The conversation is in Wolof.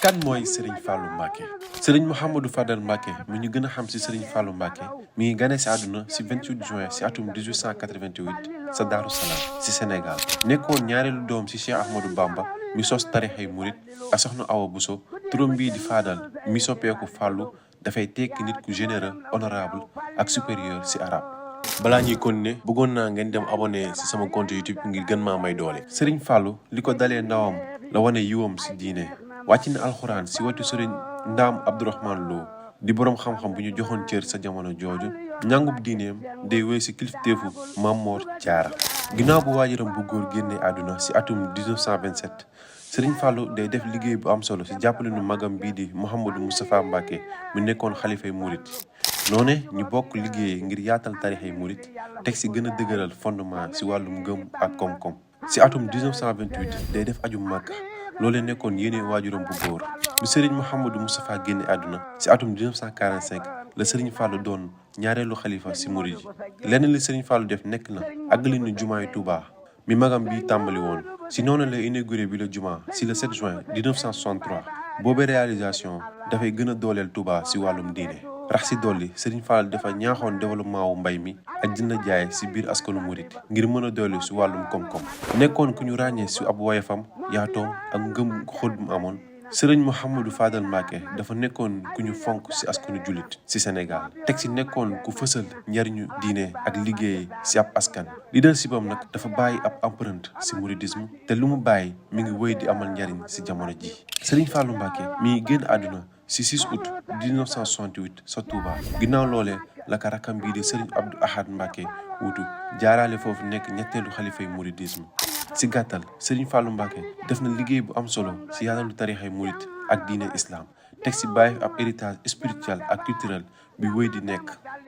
kan mooy Serigne Fallou Mbacké. Serigne Mouhamadou Fadel Mbacké mi ñu gën a xam ci Serigne Fallou Mbacké mi ngi gane ci àdduna ci 28 juin ci atum 1888 sa Daaru Salaam ci Sénégal. nekkoon ñaareelu doom ci Cheikh Ahmadou Bamba mi sos tarixay murit ak soxna Awa Bousso. turam bii di Fadal mi soppeeku Fallou dafay tekki nit ku généreux honorable ak supérieur ci arabe. balaa ñuy continuer bëggoon naa ngeen dem abonné ci sama compte YouTube ngir gën maa may doole. Serigne Fallou li ko dalee ndawam la wane yiwam ci diine wàcc na alxuraan ci wetu Serigne Ndaam Abdourahmane Lo di boroom xam-xam bu ñu joxoon cër sa jamono jooju. njàngub diineem day wéy ci kilifteefu Mame Mor Diarra. ginnaaw bu waajuram bu góor génnee àdduna ci atum 1927 Serigne Fallou day def liggéey bu am solo ci jàppale nu magam bii di Mouhamadou Moustapha Mbacké mu nekkoon xalifay murit. noone ñu bokk liggéey ngir yaatal tarixay murit teg ci gën a dëgëral fondement ci wàllum ngëm ak koom-koom. ci atum 1928 day def aju Makka loolee nekkoon yéene waajuram bu góor. bi Serigne Mouhamadou Moustapha génne àdduna ci atum 1945 la Serigne Fallou doon ñaareelu xalifa ci murit yi. lenn li Serigne Fallou def nekk na àggali nu jumaay Touba mi magam bi tàmbali woon. ci noonu la inauguré bi la juma ci le 7 juin 1963 boobee réalisation dafay gën a dooleel Touba ci wàllum diine. rax ci dolli Serigne Fall dafa ñaaxoon développement wu mbay mi ak jënd jaay ci biir askanu murit ngir mën a dolli ci wàllum koom-koom. nekkoon ku ñu ràññee ci ab woyefam yaatoom ak ngëm xóot mu amoon. Serigne Mouhamadou Fadel Mbacké dafa nekkoon ku ñu fonk ci askanu jullit ci Sénégal teg ci nekkoon ku fësal njariñu diine ak liggéey ci ab askan. leadershipam nag dafa bàyyi ab empreinte ci mouridisme te lu mu bàyyi mi ngi wéy di amal njariñ ci jamono ji. Serigne Fallou Mbacké mi ngi génn àdduna ci 6 août 1968 sa Touba. ginnaaw loolee la ka rakkam bii di Serigne Abdou Ahad Mbacké wutu jaarale foofu nekk ñetteelu xalifay mouridisme. ci gàttal Serigne Fallou Mbacké def na liggéey bu am solo ci yaatalu tarixay murit ak diine islam teg ci bàyyi ab héritage spirituel ak culturel bi wéy di nekk.